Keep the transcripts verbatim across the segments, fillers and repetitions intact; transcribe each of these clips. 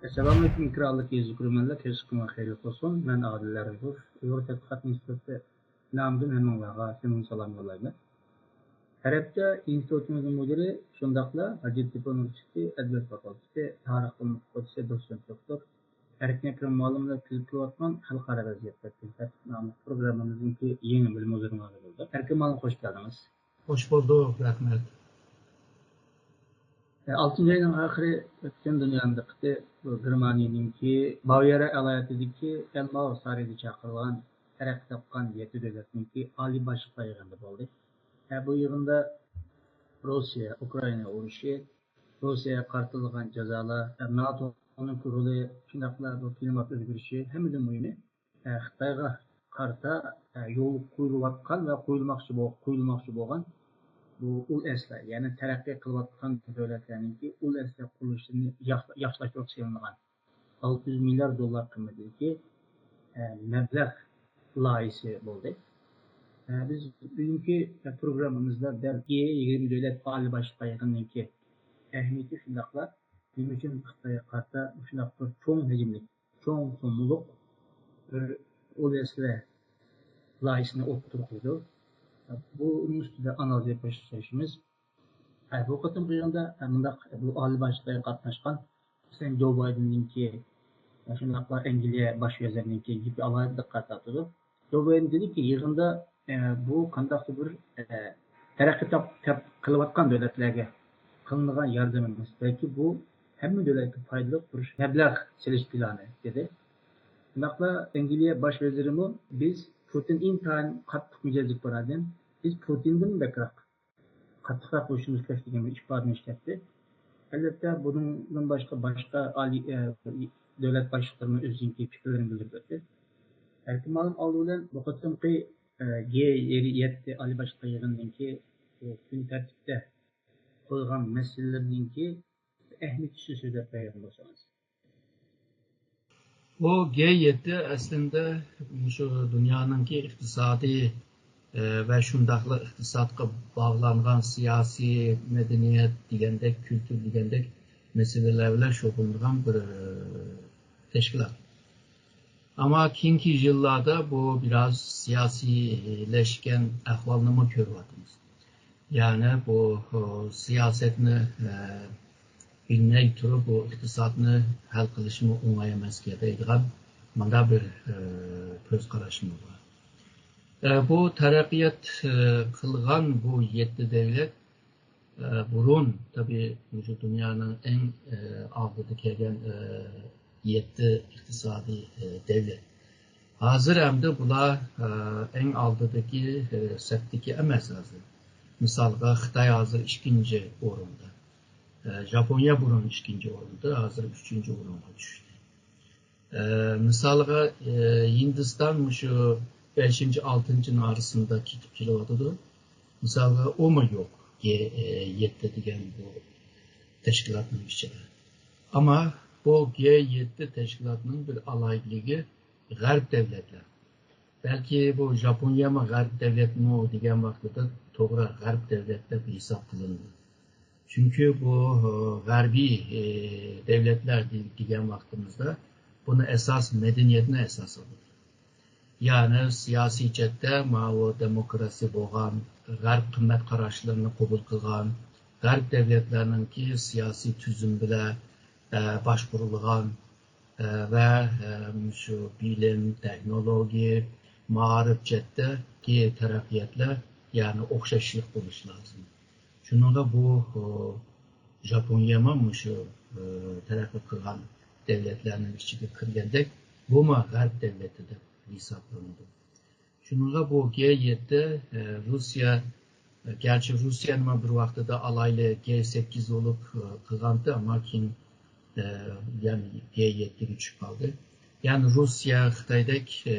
ئەسسالامۇئەلەيكۇم، ئېكرانلىقى يۈز كۆرۈرمەنلەر، كەچلىكىڭلار خەيرلىك بولسۇن. مەن ئادىل ئەرىپوف، ئۇيغۇر تەتقىقات ئىنستىتۇتى نامىدىن ھەممىڭلارغا سەمىمىي سالام يوللايمەن. تەرەپتە ئىنستىتۇتىمىزنىڭ مۇدىرى، شۇنداقلا ھاجەتتېپە ئۇنىۋېرسىتېتى ئەدەبىيات فاكۇلتېتى تارىخ ئىلمى ئوقۇتقۇچىسى، دوتسېنت دوكتور ئەركىن ئەكرەم مۇئەللىم بىلەن كۈلۈپ كېلىۋاتقان خەلقئارا ۋەزىيەتلەر كۈنى تەرتىپ ناملىق پروگراممىمىزنىڭكى يېڭى بۆلۈمى ھۇزۇرۇڭلاردا بولدى. ئەركىن مۇئەللىم، خوش كەلدىڭىز. خوش بولدۇق، رەھمەت. ئالتىنچى ئاينىڭ ئاخىرى پۈتۈن دۇنيانىڭ دىققىتى بۇ گېرمانىيەنىڭكى باۋىيەرە ئەلايىتىدىكى ئەلماۋ سارىيىدا چاقىرىلغان تەرەققىي تاپقان يەتتە دۆلەتنىڭكى ئالىي باشلىقلار يىغىنىدا بولدى. ھە، بۇ يىغىندا روسىيە، ئۇكرائىنا ئۇرۇشى، روسىيەگە قارىتىلغان جازالار، ناتونىڭ رولى، شۇنداقلا بۇ كىلىمات ئۆزگىرىشى، ھەممىدىن مۇھىمى، ئە، خىتايغا قارىتا، ئە، يولغا قويۇلۇۋاتقان ۋە قويۇلماقچى بول-، قويۇلماقچى بولغان بۇ ئۇل ئەسلىھە، يەنى تەرەققىي قىلىۋاتقان دۆلەتلەرنىڭكى ئۇل ئەسلىھە قۇرۇلۇشىنى ياخ-، ياخشىلاشتۇرۇپ سېلىنغان ئالتە يۈز مىليارد دوللار قىممىتىدىكى، ئە، مەبلەغ لايىھىسى بولدى. ئە، بىز بۈگۈنكى، ئە، پروگراممىمىزدا دەل يىگىرمە دۆلەت ئالىي باشلىقلار يىغىنىنىڭكى ئەھمىيىتى، شۇنداقلا نېمە ئۈچۈن خىتايغا قارىتا مۇشۇنداق بىر چوڭ ھەجىملىك، چوڭ سوممىلىق بىر ئۇل ئەسلىھە لايىھىسىنى ئوتتۇرىغا قويىدۇ. بۇنىڭ ئۈستىدە ئانالىز ئېلىپ بېرىشىمىز. بۇ قېتىمقى يىغىندا مۇنداق بۇ ئالىي باشلىقلار قاتناشقان، مەسىلەن، جو بايدېننىڭكى، شۇنداقلا ئەنگلىيە باش ۋەزىرىنىڭكى گېپى ئالاھىدە دىققەت تارتىدۇ. جو بايدېن دېدىكى، يىغىندا، ئە، بۇ قانداقتۇر بىر، ئە، تەرەققىي تاپ-، تاپ-، قىلىۋاتقان دۆلەتلەرگە قىلىنىدىغان ياردەم ئەمەس، بەلكى بۇ ھەممە دۆلەتكە پايدىلىق بىر مەبلەغ سېلىش پىلانى، دېدى. شۇنداقلا ئەنگلىيە باش ۋەزىرىمۇ، بىز پۇتىن ئىنتايىن قاتتىق مىجەزلىك بىر ئادەم، بىز پۇتىندىن بەكرەك، قاتتىقراق بولۇشىمىز كېرەك دېگەن بىر ئىپادىنى ئىشلەتتى. ئەلۋەتتە، بۇنىڭدىن باشقا، باشقا ئالىي، ئە، دۆلەت باشلىقلىرىمۇ ئۆزىنىڭكى پىكىرلىرىنى بىلدۈرۈپ ئۆتتى. ئەركىن مۇئەللىم، ئالدى بىلەن بۇ قېتىمقى، ئە، گې يەتتە ئالىي باشلىقلار يىغىنىنىڭكى، ئە، كۈن تەرتىپتە قويغان مەسىلىلىرىنىڭكى ئەھمىيىتى ئۈستىدە سۆزلەپ بەرگەن بولسىڭىز. بۇ گې يەتتە ئەسلىندە مۇشۇ دۇنيانىڭكى ئىقتىسادىي، ئە، ۋە شۇنداقلا ئىقتىسادقا باغلانغان سىياسىي، مەدەنىيەت دېگەندەك، كۈلتۈر دېگەندەك مەسىلىلەر بىلەن شۇغۇللىنىدىغان بىر، ئە، تەشكىلات. ئەمما كېيىنكى يىللاردا بۇ بىراز سىياسىيلەشكەن ئەھۋالنىمۇ كۆرۈۋاتىمىز. يەنى بۇ، ئۇ، سىياسەتنى، ئە، بىلمەي تۇرۇپ، بۇ ئىقتىسادنى ھەل قىلىشمۇ ئوڭاي ئەمەسكەن دەيدىغان مۇنداق بىر، ئە، كۆز قاراشمۇ بار. ئە، بۇ تەرەققىيات، ئە، قىلغان بۇ يەتتە دەۋلەت، ئە، بۇرۇن، تەبىئىي، مۇشۇ دۇنيانىڭ ئەڭ، ئە، ئالدىدا كەلگەن، ئە، يەتتە ئىقتىسادىي، ئە، دەۋلەت. ھازىر ئەمدى بۇلار، ئە، ئەڭ ئالدىدىكى، ئە، سەپتىكى ئەمەس ھازىر. مىسالغا، خىتاي ھازىر ئىككىنچى ئورۇندا. ئە، ژاپونىيە بۇرۇن ئىككىنچى ئورۇندا، ھازىر ئۈچىنچى ئورۇنغا چۈشتى. ئە، مىسالغا، ئە، ھىندىستان مۇشۇ بەشىنچى، ئالتىنچىنىڭ ئارىسىدا كېتىپ كېلىۋاتىدۇ. مىسالغا، ئۇمۇ يوق، گې، ئە، يەتتە دېگەن بۇ تەشكىلاتنىڭ ئىچىدە. ئەمما بۇ گې يەتتە تەشكىلاتنىڭ بىر ئالاھىدىلىكى غەرب دەۋلەتلەر. بەلكى بۇ ژاپونىيەمۇ غەرب دەۋلەتمۇ دېگەن ۋاقتىدا توغرا غەرب دەۋلەت دەپ ھېسابلىنىدۇ. چۈنكى بۇ، ئە، غەربىي، ئە، دەۋلەتلەر دې-، دېگەن ۋاقتىمىزدا بۇنى ئاساس مەدەنىيەتنى ئاساس ئالىدۇ. يەنى سىياسىي جەھەتتە ماۋۇ دېموكراتىيە بولغان، غەرب قىممەت قاراشلىرىنى قوبۇل قىلغان، غەرب دەۋلەتلەرنىڭكى سىياسىي تۈزۈم بىلەن، ئە، باشقۇرۇلغان، ئە، ۋە، ئە، مۇشۇ بىلىم، تېخنولوگىيە، مائارىپ جەھەتتىكى تەرەققىياتلار، يەنى ئوخشاشلىق بولۇشى لازىم. شۇنىڭغا بۇ، ئۇ، ژاپونىيەمۇ مۇشۇ، ئۇ، تەرەققىي قىلغان دەۋلەتلەرنىڭ ئىچىگە كىرگەندەك، بۇمۇ غەرب دەۋلىتى دەپ ھېسابلىنىدۇ. شۇنىڭغا بۇ گې يەتتە، ئۇ، روسىيە، ئۇ، گەرچە روسىيەنىمۇ بىر ۋاقتىدا ئالايلى گې سەككىز بولۇپ، ئۇ، قىلغانتى، ئەمما كېيىن، ئۇ، يەنە گې يەتتىگە چۈشۈپ قالدى. يەنى روسىيە، خىتايدەك، ئۇ،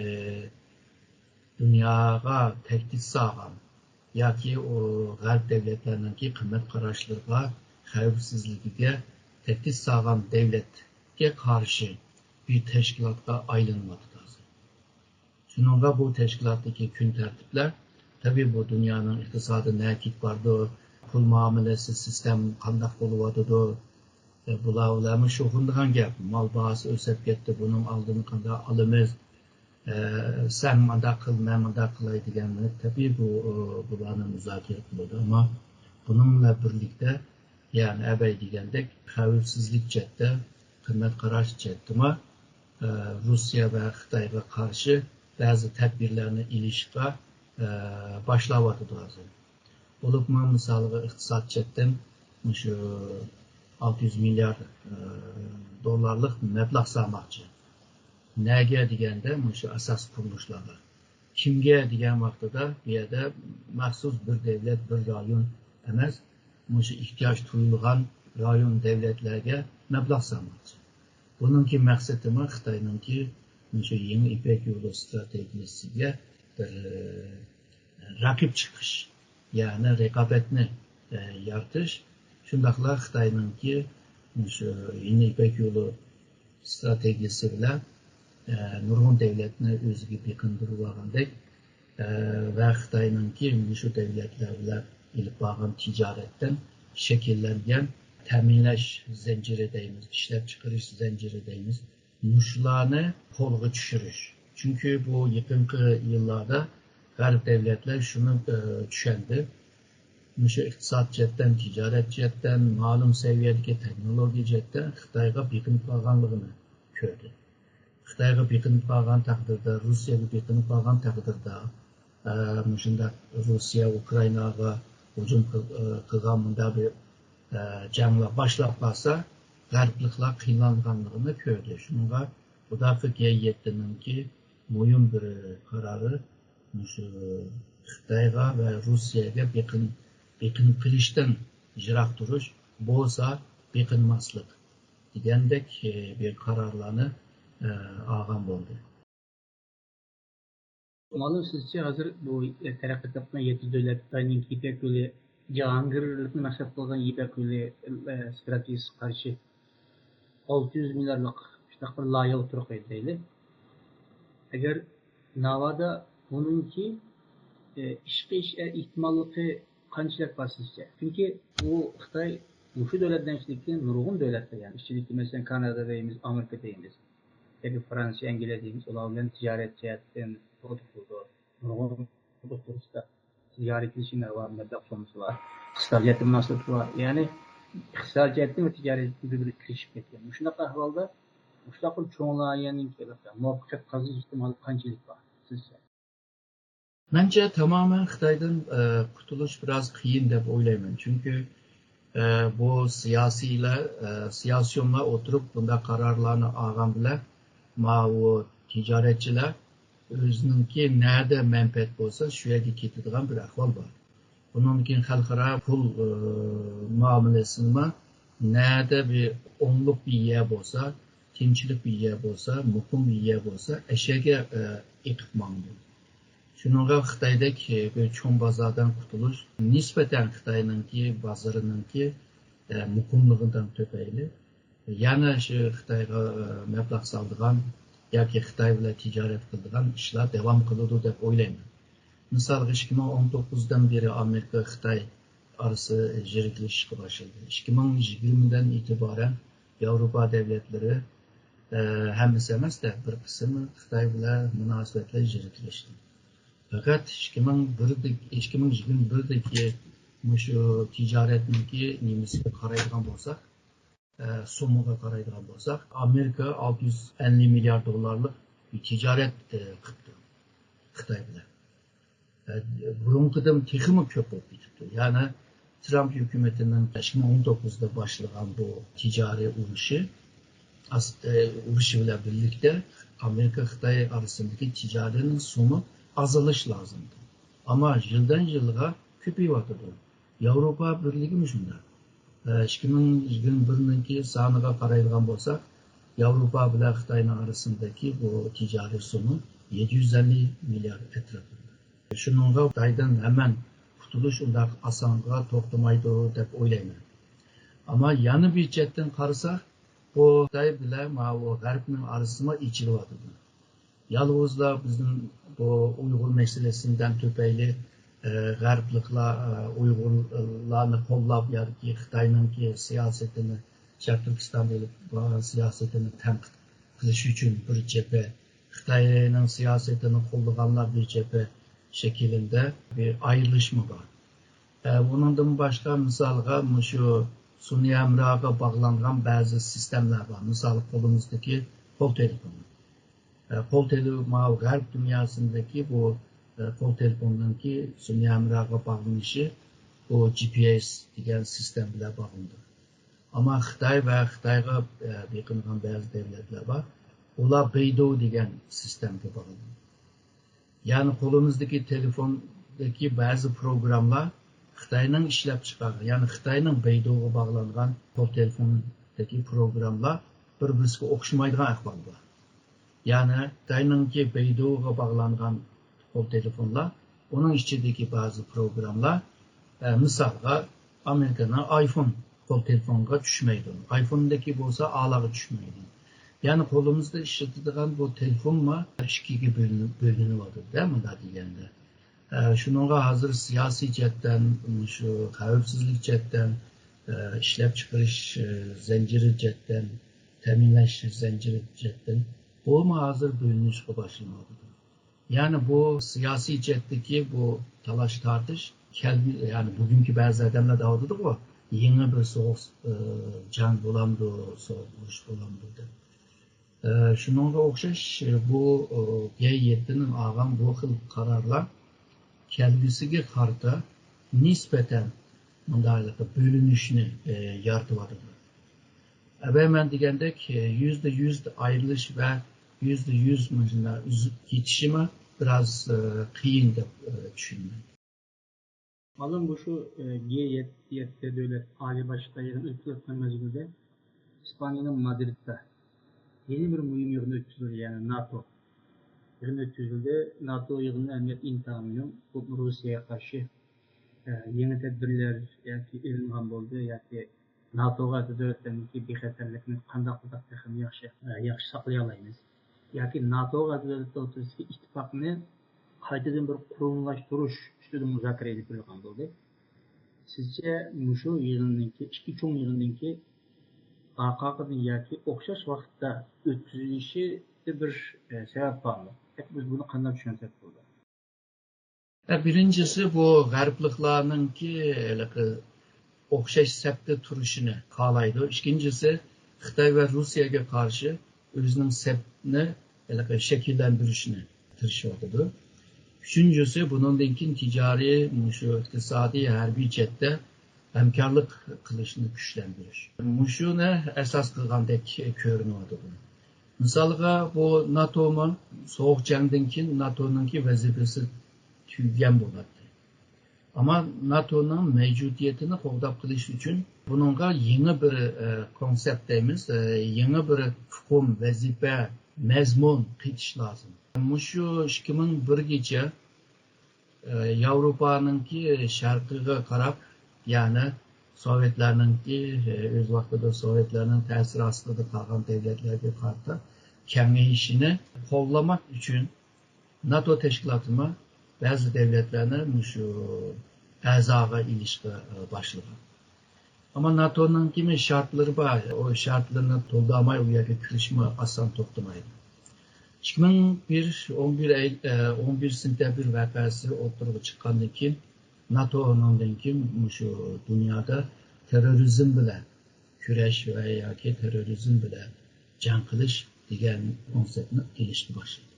دۇنياغا تەھدىت سالغان ياكى ئۇ غەرب دەۋلەتلەرنىڭكى قىممەت قاراشلىرىغا، خەۋپسىزلىكىگە تەھدىت سالغان دەۋلەتكە قارشى بىر تەشكىلاتقا ئايلىنىۋاتىدۇ ھازىر. شۇنىڭغا بۇ تەشكىلاتتىكى كۈن تەرتىپلەر، تەبىئىي، بۇ دۇنيانىڭ ئىقتىسادى نەگىچە بارىدۇ، پۇل مۇئامىلىسى سىستېم قانداق بولۇۋاتىدۇ، ئە، بۇلار بىلەنمۇ شۇغۇللىنىدىغان گەپ. مال باھاسى ئۆسۈپ كەتتى، بۇنىڭ ئالدىنى قانداق ئالىمىز؟ ئە، سەن مانداق قىل، مەن مانداق قىلاي دېگەن، تەبىئىي بۇ، ئۇ، بۇلارنى مۇزاكىرە قىلىدۇ. ئەمما بۇنىڭ بىلەن بىرلىكتە، يەنى ئەبەي دېگەندەك خەۋپسىزلىك جەھەتتە، قىممەت قاراش جەھەتتىمۇ، ئە، روسىيە ۋە خىتايغا قارشى بەزى تەدبىرلەرنى ئېلىشقا، ئە، باشلاۋاتىدۇ ھازىر. بولۇپمۇ مىسالغا ئىقتىساد جەھەتتىن مۇشۇ ئالتە يۈز مىليارد، ئە، دوللارلىق مەبلەغ سالماقچى. نەگە دېگەندە مۇشۇ ئاساس قۇرۇلۇشلارغا. كىمگە دېگەن ۋاقتىدا بۇ يەردە مەخسۇس بىر دۆلەت، بىر رايون ئەمەس، مۇشۇ ئېھتىياج تۇيۇلغان رايون دۆلەتلەرگە مەبلەغ سالماقچى. بۇنىڭكى مەقسىتىمۇ خىتاينىڭكى مۇشۇ يېڭى يىپەك يولى ئىستراتېگىيەسىگە بىر، ئە، رەقىب چىقىش، يەنى رىقابەتنى، ئە، يارىتىش، شۇنداقلا خىتاينىڭكى مۇشۇ يېڭى يىپەك يولى ئىستراتېگىيەسى بىلەن، ئە، نۇرغۇن دۆلەتنى ئۆزىگە بېقىندۇرۇۋالغاندەك، ئە، ۋە خىتاينىڭكى مۇشۇ دۆلەتلەر بىلەن ئېلىپ بارغان تىجارەتتىن شەكىللەنگەن تەمىنلەش زەنجىرى دەيمىز، ئىشلەپچىقىرىش زەنجىرى دەيمىز، مۇشۇلارنى قولغا چۈشۈرۈش. چۈنكى بۇ يېقىنقى يىللاردا غەرب دۆلەتلەر شۇنى، ئە، چۈشەندى. مۇشۇ ئىقتىساد جەھەتتىن، تىجارەت جەھەتتىن، مەلۇم سەۋىيەدىكى تېخنولوگىيە جەھەتتىن خىتايغا بېقىنىپ قالغانلىقىنى كۆردى. خىتايغا بېقىنىپ قالغان تەقدىردە، روسىيەگە بېقىنىپ قالغان تەقدىردە، ئە، مۇشۇنداق روسىيە ئۇكرائىناغا ھۇجۇم قىل-، ئە، قىلغان مۇنداق بىر، ئە، جەڭلەر باشلاپ قالسا، غەربلىكلەر قىينالغانلىقىنى كۆردى. شۇنىڭغا مۇداپىئە گ يەتتىنىڭكى مۇھىم بىر قارارى مۇشۇ خىتايغا ۋە روسىيەگە بېقىن-، بېقىنىپ قېلىشتىن يىراق تۇرۇش، بولسا بېقىنماسلىق دېگەندەك، ئە، بىر قارارلارنى، ئە، ئالغان بولدى. مەلۇم سىزچە ھازىر بۇ تەرەققىي تاپقان يەتتە دۆلەت خىتاينىڭ يىپەك يولى، جاھانگىرلىقنى مەقسەت قىلغان يىپەك يولى، ئە، ئىستراتېگىيەسىگە قارشى ئالتە يۈز مىلياردلىق شۇنداق بىر لايىھە ئوتتۇرىغا قويدى دەيلى. ئەگەر ناۋادا بۇنىڭكى، ئە، ئىشقا ئېشىش ئېھتىماللىقى قانچىلىك بار سىزچە؟ چۈنكى بۇ خىتاي مۇشۇ دۆلەتلەرنىڭ ئىچىدىكى نۇرغۇن دۆلەتلەر، يەنى ئىچىدىكى، مەسىلەن، كانادا دەيمىز، ئامېرىكا دەيمىز، ياكى فرانسىيە، ئەنگلىيە دەيمىز، ئۇلار بىلەن تىجارەت جەھەتتىن سودا قىلىدۇ. نۇرغۇن ئوتتۇرىسىدا تىجارىي كېلىشىملەر بار، مەبلەغ سوممىسى بار، ئىقتىسادىي جەھەتتىن مۇناسىۋىتى بار. يەنى ئىقتىسادىي جەھەتتىن ۋە تىجارىي جەھەتتىن بىر-بىرىگە كېلىشىپ كەتكەن. مۇشۇنداق ئەھۋالدا مۇشۇنداق بىر چوڭ لايىھەنىڭكى مۇۋەپپەقىيەت قازىنىش ئېھتىمالى قانچىلىك بار سىزچە؟ مەنچە تامامەن خىتايدىن، ئە، قۇتۇلۇش بىراز قىيىن دەپ ئويلايمەن. چۈنكى، ئە، بۇ سىياسىيلار، ئە، سىياسىيونلار ئولتۇرۇپ بۇنداق قارارلارنى ئالغان بىلەن ماۋۇ تىجارەتچىلەر ئۆزىنىڭكى نەدە مەنپەئەت بولسا، شۇ يەرگە كېتىدىغان بىر ئەھۋال بار. بۇنىڭدىن كېيىن خەلقئارا پۇل، ئى، مۇئامىلىسىنىمۇ نەدە بىر ئوڭلۇق بىر يەر بولسا، تىنچلىق بىر يەر بولسا، مۇقىم بىر يەر بولسا، ئەشەگە، ئى، ئېقىپ ماڭىدۇ. شۇنىڭغا خىتايدەك، ئى، بىر چوڭ بازاردىن قۇتۇلۇش، نىسبەتەن خىتاينىڭكى بازىرىنىڭكى، ئى، مۇقىملىقىدىن تۆپەيلى، يەنە شۇ خىتايغا، ئى، مەبلەغ سالىدىغان ياكى خىتاي بىلەن تىجارەت قىلىدىغان ئىشلار داۋام قىلىدۇ دەپ ئويلايمەن. مىسالغا، ئىككى مىڭ ئون توققۇزدىن بېرى ئامېرىكا خىتاي ئارىسى يىرىكلىشىشقا باشلىدى. ئىككى مىڭ يىگىرمىدىن ئېتىبارەن ياۋروپا دۆلەتلىرى، ئە، ھەممىسى ئەمەس-دە، بىر قىسمى خىتاي بىلەن مۇناسىۋەتلەر يىرىكلەشتى. پەقەت ئىككى مىڭ بىردىكى، ئىككى مىڭ يىگىرمە بىردىكى مۇشۇ تىجارەتنىڭكى نېمىسىگە قارايدىغان بولساق، ئە، سوممىغا قارايدىغان بولساق، ئامېرىكا ئالتە يۈز ئەللىك مىليارد دوللارلىق بىر تىجارەت، ئە، قىپتۇ خىتاي بىلەن. ئە، بۇرۇنقىدىن تېخىمۇ كۆپ بولۇپ كېتىپتۇ. يەنى ترامپ ھۆكۈمىتىنىڭ ئىككى مىڭ ئون توققۇزدا باشلىغان بۇ تىجارىي ئۇرۇشى، ئاس-، ئە، ئۇرۇشى بىلەن بىرلىكتە ئامېرىكا خىتاي ئارىسىدىكى تىجارەتنىڭ سومى ئازىلىش لازىمدۇ. ئەمما يىلدىن يىلغا كۆپىيىۋاتىدۇ. ياۋروپا بىرلىكىمۇ شۇنداق. ئىككى مىڭ يىگىرمە بىرنىڭكى سانىغا قارايدىغان بولساق، ياۋروپا بىلەن خىتاينىڭ ئارىسىندىكى بۇ تىجارىي سومى يەتتە يۈز ئەللىك مىليارد ئەتراپىدا. شۇنىڭغا خىتايدىن ھەمەن قۇتۇلۇش ئۇنداق ئاسانغا توختىمايدۇ دەپ ئويلايمەن. ئەمما يەنە بىر چەتتىن قارىساق، بۇ خىتاي بىلەن ماۋۇ غەربنىڭ ئارىسىمۇ ئېچىلىۋاتىدۇ. يالغۇزلا بىزنىڭ بۇ ئۇيغۇر مەسىلىسىدىن تۆپەيلى، ئە، غەربلىكلار، ئە، ئۇيغۇرلارنى قوللاپ ياكى خىتاينىڭكى سىياسىتىنى شەرقىي تۈركىستاندا ئېلىپ بارغان سىياسىتىنى تەنقىد قىلىش ئۈچۈن بىر جەبھە، خىتاينىڭ سىياسىتىنى قوللىغانلار بىر جەبھە شەكلىدە بىر ئايرىلىشمۇ بار. ئە، ئۇنىڭدىن باشقا، مىسالغا، مۇشۇ سۈنئىي ھەمراغا باغلانغان بەزى سىستېمىلار بار. مىسال، قولىمىزدىكى قول تېلېفونى. ئە، قول تېلېفون، ماۋۇ غەرب دۇنياسىندىكى بۇ، ئە، قول تېلېفوننىڭكى سۈنئىي ھەمراغا باغلىنىشى بۇ جي پي ئېس دېگەن سىستېما بىلەن باغلىنىدۇ. ئەمما خىتاي ۋە خىتايغا، ئە، بېقىنغان بەزى دۆلەتلەر بار. ئۇلار بېيدۇ دېگەن سىستېمىگە باغلىنىدۇ. يەنى قولىمىزدىكى تېلېفوندىكى بەزى پروگراممىلار خىتاينىڭ ئىشلەپ چىقارغان، يەنى خىتاينىڭ بېيدۇغا باغلانغان قول تېلېفوندىكى پروگراممىلار بىر-بىرسىگە ئوخشىمايدىغان ئەھۋال بار. يەنى خىتاينىڭكى بېيدۇغا باغلانغان قول تېلېفونلار، ئۇنىڭ ئىچىدىكى بەزى پروگراممىلار، ئە، مىسالغا، ئامېرىكىنىڭ ئايفون قول تېلېفونىغا چۈشمەيدۇ. ئايفوندىكى بولسا ئالاغا چۈشمەيدۇ. يەنى قولىمىزدا ئىشلىتىدىغان بۇ تېلېفونمۇ ئىككىگە بۆلۈنۈپ، بۆلۈنۈۋاتىدۇ-دە، مۇنداق دېگەندە. ئە، شۇنىڭغا ھازىر سىياسىي جەھەتتىن، شۇ خەۋپسىزلىك جەھەتتىن، ئە، ئىشلەپچىقىرىش، ئە، زەنجىرى جەھەتتىن، تەمىنلەش زەنجىرى جەھەتتىن بۇمۇ ھازىر بۆلۈنۈشكە باشلىنىۋاتىدۇ. يەنى بۇ سىياسىي جەھەتتىكى بۇ تالاش-تارتىش كەلگۈ-، يەنى بۈگۈنكى بەزى ئادەملەر دەۋاتىدىغۇ، يېڭى بىر سوغۇق، ئە، جەڭ بولامدۇ، سوغۇق ئۇرۇش بولامدۇ دەپ. ئە، شۇنىڭغا ئوخشاش، بۇ، ئە، گې يەتتىنىڭ ئالغان بۇ خىل قارارلار كەلگۈسىگە قارىتا نىسبەتەن مۇنداق بۆلۈنۈشنى، ئە، يارىتىۋاتىدۇ. ئەۋەل مەن دېگەندەك، ئە، يۈزدە يۈز ئايرىلىش ۋە يۈزدە يۈز مۇشۇنداق ئۈزۈپ كېتىشىمۇ بىراز، ئە، قىيىن دەپ، ئە، چۈشىنىمەن. مالۇم، مۇشۇ، ئە، گې يەتتە دۆلەت ئالىي باشلىقلار يىغىنى ئۆتكۈزۈلۈۋاتقان مەزگىلدە ئىسپانىيەنىڭ مادرىدتا يەنە بىر مۇھىم يىغىن ئۆتكۈزۈلدى، يەنى ناتو يىغىنى ئۆتكۈزۈلدى. ناتو يىغىنىنىڭ ئەھمىيىتى ئىنتايىن مۇھىم. بۇ روسىيەگە قارشى، ئە، يېڭى تەدبىرلەر ياكى ئېلىنغان بولدى ياكى ناتوغا ئەزا دۆلەتلەرنىڭكى بىخەتەرلىكىنى قانداق قىلساق تېخىمۇ ياخشى، ئە، ياخشى ساقلىيالايمىز؟ ياكى ناتوغا ئەزا دۆلەتلەر ئوتتۇرىسىدىكى ئىتتىپاقنى قايتىدىن بىر قۇرۇملاشتۇرۇش ئۈستىدە مۇزاكىرە ئېلىپ بېرىلغان بولدى. سىزچە مۇشۇ يىغىننىڭكى، ئىككى چوڭ يىغىننىڭكى ئارقا-ئارقىدىن ياكى ئوخشاش ۋاقىتتا ئۆتكۈزۈلۈشىدە بىر، ئە، سەۋەب بارمۇ؟ ياكى بىز بۇنى قانداق چۈشەنسەك بولىدۇ؟ ئە، بىرىنچىسى، بۇ غەربلىكلارنىڭكى ھېلىقى ئوخشاش سەپتە تۇرۇشىنى خالايدۇ. ئىككىنچىسى، خىتاي ۋە روسىيەگە قارشى ئۆزىنىڭ سەپنى ھېلىقى شەكىللەندۈرۈشنى تىرىشىۋاتىدۇ. ئۈچىنچىسى، بۇنىڭدىن كېيىن تىجارىي، مۇشۇ ئىقتىسادىي، ھەربىي جەھەتتە ھەمكارلىق قىلىشنى كۈچلەندۈرۈش. مۇشۇنى ئاساس قىلغاندەك كۆرۈنۈۋاتىدۇ. مىسالغا، بۇ ناتومۇ سوغۇق جەڭدىن كېيىن ناتونىڭكى ۋەزىپىسى تۈگىگەن بولاتتى. ئەمما ناتونىڭ مەۋجۇدىيىتىنى قوغداپ قېلىش ئۈچۈن بۇنىڭغا يېڭى بىر، ئە، كونسېپت دەيمىز، ئە، يېڭى بىر ئۇقۇم، ۋەزىپە، مەزمۇن قېتىش لازىم. مۇشۇ ئىككى مىڭ بىرگىچە، ئە، ياۋروپانىڭكى شەرقىگە قاراپ، يەنى سوۋېتلارنىڭكى، ئە، ئۆز ۋاقتىدا سوۋېتلارنىڭ تەسىرى ئاستىدا قالغان دۆلەتلەرگە قارىتا كېڭىيىشىنى قوللىماق ئۈچۈن ناتو تەشكىلاتىمۇ بەزى دۆلەتلەرنى مۇشۇ ئەزاغا ئېلىشقا، ئە، باشلىغان. ئەمما ناتونىڭكىمۇ شەرتلىرى بار. ئۇ شەرتلىرىنى تولدۇرماي ئۇ يەرگە كىرىشمۇ ئاسان توختىمايدۇ. ئىككى مىڭ بىر، ئون بىر ئەي-، ئە، ئون بىر سېنتەبىر ۋەقەسى ئوتتۇرىغا چىققاندىن كېيىن، ناتو ئۇنىڭدىن كېيىن مۇشۇ دۇنيادا تېررورىزم بىلەن كۈرەش ۋە ياكى تېررورىزم بىلەن جەڭ قىلىش دېگەن كونسېپتنى ئېلىشقا باشلىدى.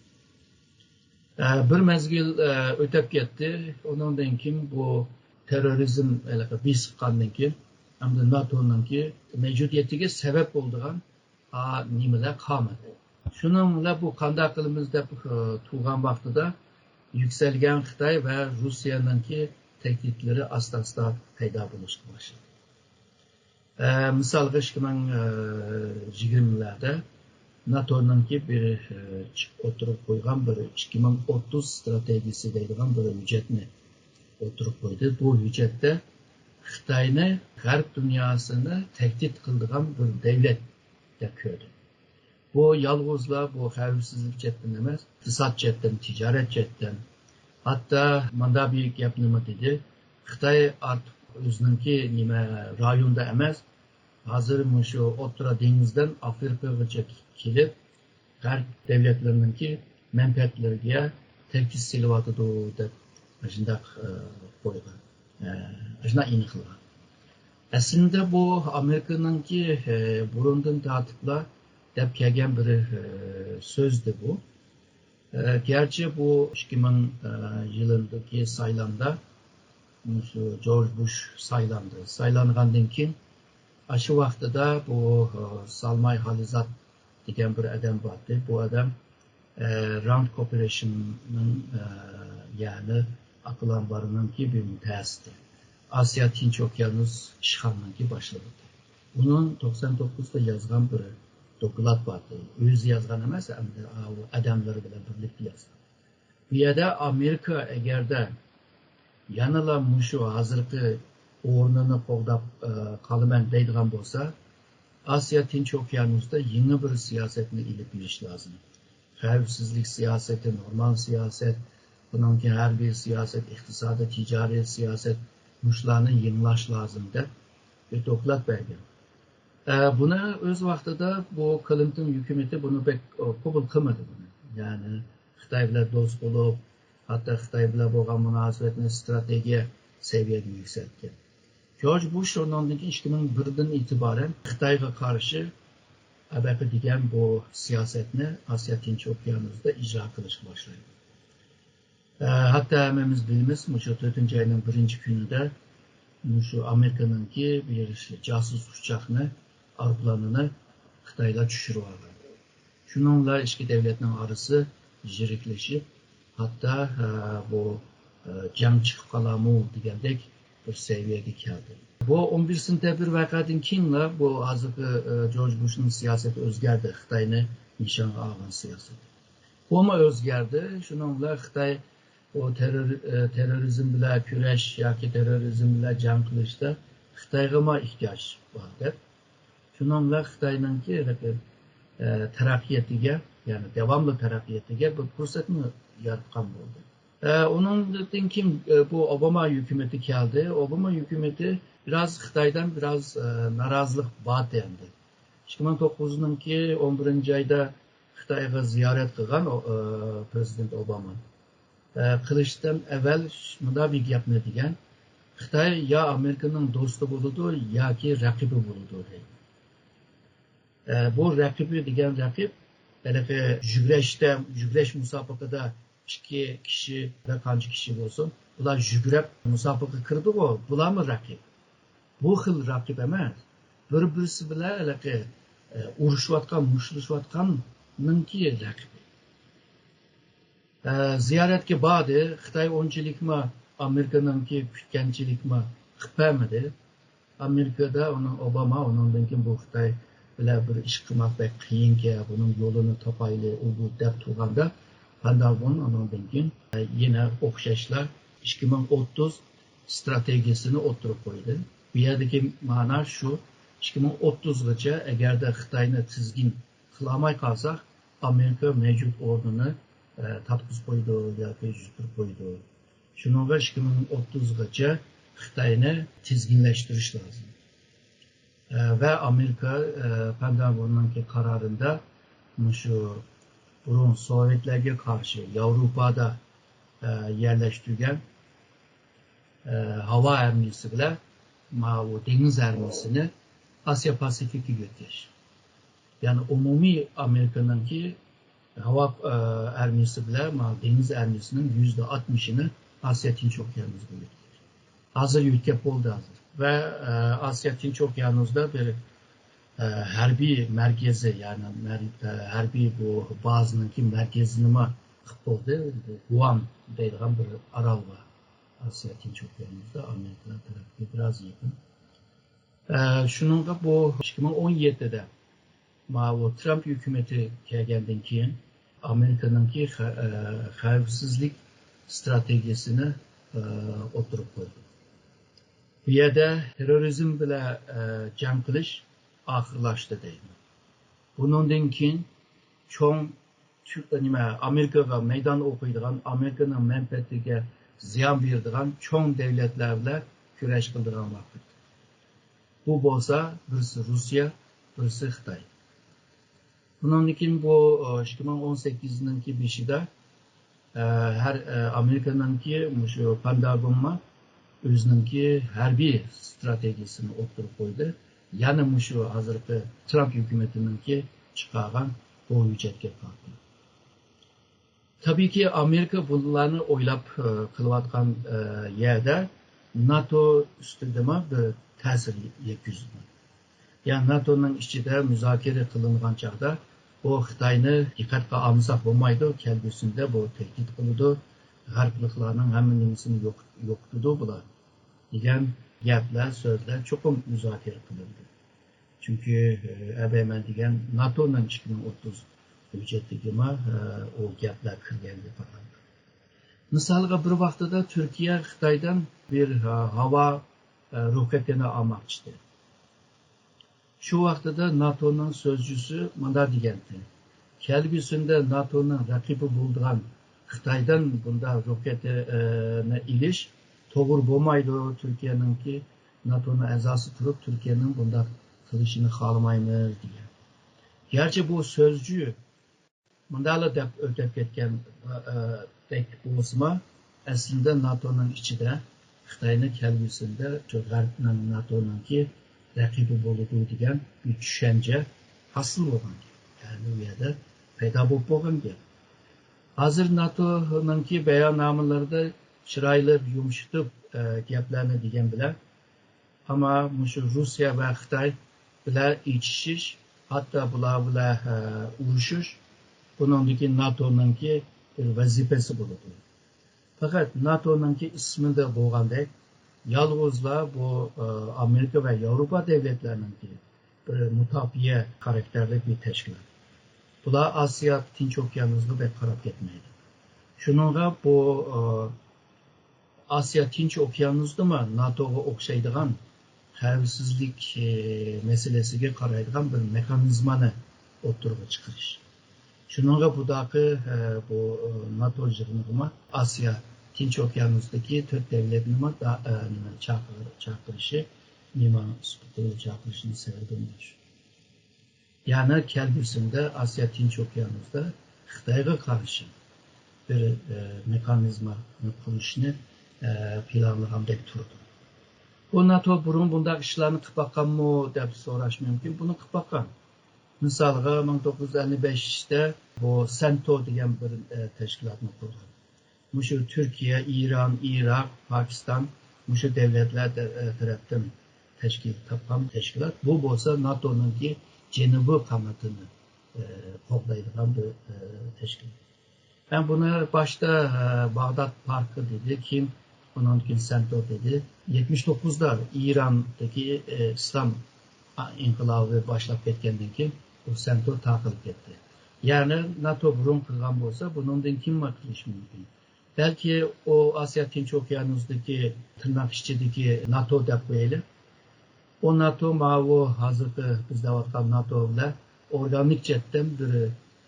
ئە، بىر مەزگىل، ئە، ئۆتۈپ كەتتى. ئۇنىڭدىن كېيىن بۇ تېررورىزم ھېلىقى بېسىققاندىن كېيىن، ئەمدى ناتونىڭكى مەۋجۇدىيىتىگە سەۋەب بولىدىغان، ئا، نېمىلەر قالمىدى. شۇنىڭ بىلەن بۇ قانداق قىلىمىز دەپ، ئە، تۇرغان ۋاقتىدا يۈكسەلگەن خىتاي ۋە روسىيەنىڭكى تەھدىتلىرى ئاستا-ئاستا پەيدا بولۇشقا باشلىدى. ئە، مىسالغا، ئىككى مىڭ يىگىرمىلەردە ناتونىڭكى بىر، ئە، چىقىپ ئوتتۇرىغا قويغان بىر ئىككى مىڭ ئوتتۇز ستراتېگىيىسى دەيدىغان بىر ھۆججەتنى ئوتتۇرىغا قويدى. بۇ ھۆججەتتە خىتاينى غەرب دۇنياسىنى تەھدىت قىلىدىغان بىر دۆلەت دەپ كۆردى. بۇ يالغۇزلا بۇ خەۋپسىزلىك جەھەتتىن ئەمەس، ئىقتىساد جەھەتتىن، تىجارەت جەھەتتىن، ھەتتا مۇنداق بىر گەپنىمۇ دېدى، خىتاي ئارتۇق ئۆزىنىڭكى نېمە رايوندا ئەمەس، ھازىر مۇشۇ ئوتتۇرا دېڭىزدىن ئافرىقىغىچە كېلىپ، غەرب دۆلەتلىرىنىڭكى مەنپەئەتلىرىگە تەركىز سېلىۋاتىدۇ دەپ، مۇشۇنداق، ئە، قويغان، ئە، مۇشۇنداق ئېنىقلىغان. ئەسلىدە بۇ ئامېرىكىنىڭكى، ئە، بۇرۇندىن تارتىپلا دەپ كەلگەن بىر، ئە، سۆزدى بۇ. ئە، گەرچە بۇ ئىككى مىڭ، ئە، يىلىدىكى سايلامدا مۇشۇ جورج بۇش سايلاندى. سايلانغاندىن كېيىن ئاشۇ ۋاقتىدا بۇ، ئە، سالماي خالىزات دېگەن بىر ئادەم بارتى. بۇ ئادەم، ئە، راند كورپورېيشننىڭ، ئە، يەنى ئاقىل ئامبىرىنىڭكى بىر مۇتەخەسسىسى. ئاسىيا تىنچ ئوكيانۇس ئىشخانىنىڭكى باشلىقى. ئۇنىڭ توقسان توققۇزدا يازغان بىر دوكلات بارتى. ئۆزى يازغان ئەمەس، ئەمدى ئۇ ئادەملىرى بىلەن بىرلىكتە يازغان. بۇ يەردە ئامېرىكا ئەگەردە يەنىلا مۇشۇ ھازىرقى ئورنىنى قوغداپ، ئە، قالىمەن دەيدىغان بولسا، ئاسىيا تىنچ ئوكيانۇستا يېڭى بىر سىياسەتنى ئېلىپ بېرىش لازىم. خەۋپسىزلىك سىياسىتى، نورمال سىياسەت، بۇنىڭكى ھەربىي سىياسەت، ئىقتىسادىي، تىجارىي سىياسەت، مۇشۇلارنى يېڭىلاش لازىم دەپ بىر دوكلات بەرگەن. ئە، بۇنى ئۆز ۋاقتىدا بۇ كلىنتون ھۆكۈمىتى بۇنى بەك، ئە، قوبۇل قىلمىدى بۇنى. يەنى خىتاي بىلەن دوست بولۇپ، ھەتتا خىتاي بىلەن بولغان مۇناسىۋەتنى ئىستراتېگىيە سەۋىيەگە يۈكسەلتكەن. جورج بۇش شۇنىڭدىن كېيىن ئىككى مىڭ بىردىن ئېتىبارەن خىتايغا قارشى ئەبەقە دېگەن بۇ سىياسەتنى ئاسىيا تىنچ ئوكيانۇسىدا ئىجرا قىلىشقا باشلايدۇ. ئە، ھەتتا ھەممىمىز بىلىمىز، مۇشۇ تۆتىنچى ئاينىڭ بىرىنچى كۈنىدە مۇشۇ ئامېرىكىنىڭكى بىر جاسۇس ئۇچاقنى، ئايروپىلانىنى خىتايلار چۈشۈرۈۋالغان. شۇنىڭ بىلەن ئىككى دۆلەتنىڭ ئارىسى يىرىكلىشىپ، ھەتتا، ئە، بۇ، ئە، جەڭ چىقىپ قالامۇ دېگەندەك بىر سەۋىيەگە كەلدى. بۇ ئون بىر سېنتەبىر ۋەقەدىن كېيىنلا بۇ ھازىرقى، ئە، جورج بۇشنىڭ سىياسىتى ئۆزگەردى، خىتاينى نىشانغا ئالغان سىياسىتى. بۇمۇ ئۆزگەردى. شۇنىڭ بىلەن خىتاي بۇ تېررور-، ئە، تېررورىزم بىلەن كۈرەش ياكى تېررورىزم بىلەن جەڭ قىلىشتا خىتايغىمۇ ئېھتىياج بار دەپ، شۇنىڭ بىلەن خىتاينىڭكى ھېلىقى، ئە، تەرەققىياتىغا، يەنى داۋاملىق تەرەققىياتىغا بىر پۇرسەتنى ياراتقان بولدى. ئە، ئۇنىڭدىن كېيىن، ئە، بۇ ئوباما ھۆكۈمىتى كەلدى. ئوباما ھۆكۈمىتى بىراز خىتايدىن بىراز، ئە، نارازىلىق بار ئىدى ئەمدى. ئىككى مىڭ توققۇزنىڭكى ئون بىرىنچى ئايدا خىتايغا زىيارەت قىلغان ئو-، ئە، پرېزىدېنت ئوباما. ئە، قىلىشتىن ئەۋۋەل مۇنداق بىر گەپنى دېگەن، خىتاي يا ئامېرىكىنىڭ دوستى بولىدۇ، ياكى رەقىبى بولىدۇ دەيدۇ. ئە، بۇ رەقىبى دېگەن رەقىب، ھېلىقى يۈگۈرۈشتە، يۈگۈرۈش مۇسابىقىدە ئىككى كىشى ۋە قانچە كىشى بولسۇن، بۇلار يۈگۈرۈپ مۇسابىقىگە كىرىدىغۇ، بۇلارمۇ رەقىب. بۇ خىل رەقىب ئەمەس، بىر-بىرسى بىلەن ھېلىقى، ئە، ئۇرۇشۇۋاتقان، مۇشتلىشىۋاتقاننىڭكى رەقىبى. ئە، زىيارەتكە باردى. خىتاي ئۇنچىلىكمۇ ئامېرىكىنىڭكى كۈتكەنچىلىكمۇ قىلىپ بەرمىدى. ئامېرىكىدا ئۇنىڭ، ئوباما ئۇنىڭدىن كېيىن بۇ خىتاي بىلەن بىر ئىش قىلماق بەك قىيىنكەن، بۇنىڭ يولىنى تاپايلى، ئۇ بۇ دەپ تۇرغاندا، پېنتاگون ئۇنىڭدىن كېيىن، ئە، يەنە ئوخشاشلا ئىككى مىڭ ئوتتۇز ئىستراتېگىيەسىنى ئوتتۇرىغا قويدى. بۇ يەردىكى مەنا شۇ، ئىككى مىڭ ئوتتۇزغىچە ئەگەردە خىتاينى تىزگىن قىلالماي قالساق، ئامېرىكا مەۋجۇت ئورنىنى، ئە، تارتقۇزۇپ قويىدۇ ياكى يۈزلەندۈرۈپ قويىدۇ. شۇنىڭغا ئىككى مىڭ ئوتتۇزغىچە خىتاينى تىزگىنلەشتۈرۈش لازىم. ئە، ۋە ئامېرىكا، ئە، پېنتاگوننىڭكى قارارىدا مۇشۇ بۇرۇن سوۋېتلەرگە قارشى ياۋروپادا، ئە، يەرلەشتۈرگەن، ئە، ھاۋا ئارمىيىسى بىلەن ماۋۇ دېڭىز ئارمىيىسىنى ئاسىيا پاسىفىككە يۆتكەش. يەنى ئومۇمىي ئامېرىكىنىڭكى ھاۋا، ئە، ئارمىيىسى بىلەن ماۋۇ دېڭىز ئارمىيىسىنىڭ يۈزدە ئاتمىشىنى ئاسىيا تىنچ ئوكيانۇسىغا يۆتكەش. ھازىر يۆتكەپ بولدى ھازىر. ۋە، ئە، ئاسىيا تىنچ ئوكيانۇسىدا بىر، ئە، ھەربىي مەركىزى، يەنى مەر-، ئە، ھەربىي بۇ بازىنىڭكى مەركىزىنىمۇ قىلىپ بولدى. بۇ گۇئام دەيدىغان بىر ئارال بار. ئاسىيا تىنچ ئوكيانۇسىدا ئامېرىكا تەرەپكە بىراز يېقىن. ئە، شۇنىڭغا بۇ ئىككى مىڭ ئون يەتتىدە ماۋۇ ترامپ ھۆكۈمىتى كەلگەندىن كېيىن ئامېرىكىنىڭكى خە-، ئە، خەۋپسىزلىك ئىستراتېگىيەسىنى، ئە، ئوتتۇرىغا قويدى. بۇ يەردە تېررورىزم بىلەن، ئە، جەڭ قىلىش ئاخىرلاشتى دەيدۇ. بۇنىڭدىن كېيىن چوڭ تۈ-، نېمە، ئامېرىكىغا مەيدان ئوقۇيدىغان، ئامېرىكىنىڭ مەنپەئەتىگە زىيان بېرىدىغان چوڭ دۆلەتلەر بىلەن كۈرەش قىلىدىغان ۋاقىت. بۇ بولسا بىرسى روسىيە، بىرسى خىتاي. بۇنىڭدىن كېيىن بۇ، ئىككى مىڭ ئون سەككىزنىڭكى بېشىدا، ھەر، ئامېرىكىنىڭكى مۇشۇ پېنتاگونمۇ ئۆزىنىڭكى ھەربىي ستراتېگىيىسىنى ئوتتۇرىغا قويدى. يەنە مۇشۇ ھازىرقى ترامپ ھۆكۈمىتىنىڭكى چىقارغان بۇ ھۆججەتكە قارىتا. تەبىئىيكى، ئامېرىكا بۇلارنى ئويلاپ، ئە، قىلىۋاتقان، ئە، يەردە ناتو ئۈستىدىمۇ بىر تەسىر يەتكۈزىدۇ. يا ناتونىڭ ئىچىدە مۇزاكىرە قىلىنغان چاغدا، بۇ خىتاينى دىققەتكە ئالمىساق بولمايدۇ، كەلگۈسىدە بۇ تەھدىت قىلىدۇ، غەربلىكلارنىڭ ھەممە نېمىسىنى يوق-، يوقىتىدۇ بۇلار، دېگەن گەپلەر، سۆزلەر چوقۇم مۇزاكىرە قىلىنىدۇ. چۈنكى، ئە، ئەبەيمەن دېگەن ناتونىڭ ئىككى مىڭ ئوتتۇز ھۆججەتلىكىمۇ، ئە، ئۇ گەپلەر كىرگەنگە قارىغاندا. مىسالغا، بىر ۋاقتىدا تۈركىيە خىتايدىن بىر، ئە، ھاۋا، ئە، روكېتىنى ئالماقچى ئىدى. شۇ ۋاقتىدا ناتونىڭ سۆزچۈسى مۇنداق دېگەنتى: كەلگۈسىدە ناتونىڭ رەقىبى بولىدىغان خىتايدىن بۇنداق روكېتىنى ئېلىش توغرا بولمايدۇ، تۈركىيەنىڭكى ناتونىڭ ئەزاسى تۇرۇپ، تۈركىيەنىڭ بۇنداق قىلىشىنى خالىمايمىز، دېگەن. گەرچە بۇ سۆزچى مۇنداقلا دەپ ئۆتۈپ كەتكەن، ئە، دەك بولسىمۇ، ئەسلىدە ناتونىڭ ئىچىدە خىتاينى كەلگۈسىدە شۇ غەربنىڭ، ناتونىڭكى رەقىبى بولىدۇ دېگەن بىر چۈشەنچە ھاسىل بولغان گەپ. يەنى ئۇ يەردە پەيدا بولۇپ بولغان گەپ. ھازىر ناتونىڭكى باياننامىلىرىدە چىرايلىق يۇمشىتىپ، ئە، گەپلەرنى دېگەن بىلەن، ئەمما مۇشۇ روسىيە ۋە خىتاي بىلەن ئېچىشىش، ھەتتا بۇلار بىلەن، ئە، ئۇرۇشۇش، بۇنىڭدىكى ناتونىڭكى بىر ۋەزىپىسى بولىدۇ. پەقەت ناتونىڭكى ئىسمىدا بولغاندەك، يالغۇزلا بۇ، ئە، ئامېرىكا ۋە ياۋروپا دۆلەتلىرىنىڭكى بىر مۇداپىئە خاراكتېرلىك بىر تەشكىلات. بۇلار ئاسىيا، تىنچ ئوكيانۇسىغا بەك قاراپ كەتمەيدۇ. شۇنىڭغا بۇ، ئە، ئاسىيا تىنچ ئوكيانۇسىدىمۇ ناتوغا ئوخشايدىغان خەۋپسىزلىك، ئى، مەسىلىسىگە قارايدىغان بىر مېخانىزمانى ئوتتۇرىغا چىقىرىش. شۇنىڭغا بۇداقى، ئە، بۇ، ئە، ناتو يىغىنىغىمۇ ئاسىيا تىنچ ئوكيانۇسىدىكى تۆت دۆلەتنىمۇ دا-، ئە، نېمە، چاقىر-، چاقىرىشى مېھمان سۈپىتىدە چاقىرىشنىڭ سەۋەبى مۇشۇ. يەنى كەلگۈسىدە ئاسىيا تىنچ ئوكيانۇسىدا خىتايغا قارشى بىر، ئە، مېخانىزما قۇرۇشنى، ئە، پىلانلىغاندەك تۇرىدۇ. بۇ ناتو بۇرۇن بۇنداق ئىشلارنى قىلىپ باققانمۇ دەپ سوراش مۇمكىن. بۇنى قىلىپ باققان. مىسالغا، مىڭ توققۇز يۈز ئەللىك بەشتە بۇ سەنتو دېگەن بىر، ئە، تەشكىلاتنى قۇرغان. مۇشۇ تۈركىيە، ئىران، ئىراق، پاكىستان، مۇشۇ دۆلەتلەر تە-، تەرەپتىن تەشكىل تاپقان تەشكىلات. بۇ بولسا ناتونىڭكى جەنۇبىي قانىتىنى، ئە، قوغدايدىغان بىر، ئە، تەشكىلات. ھەم بۇنى باشتا، ئە، باغداد پاركى دېدى، كېيىن ئۇنىڭدىن كېيىن سەنتو دېدى. يەتمىش توققۇزدا ئىراندىكى، ئە، ئىسلام ئىنقىلابى باشلاپ كەتكەندىن كېيىن بۇ سەنتو تارقىلىپ كەتتى. يەنى ناتو بۇرۇن قىلغان بولسا، بۇنىڭدىن كېيىنمۇ قىلىشى مۇمكىن. بەلكى ئۇ ئاسىيا تىنچ ئوكيانۇسىدىكى، تىرناق ئىچىدىكى ناتو دەپ قويايلى. ئۇ ناتو ماۋۇ ھازىرقى بىز دەۋاتقان ناتو بىلەن ئورگانىك جەھەتتىن بىر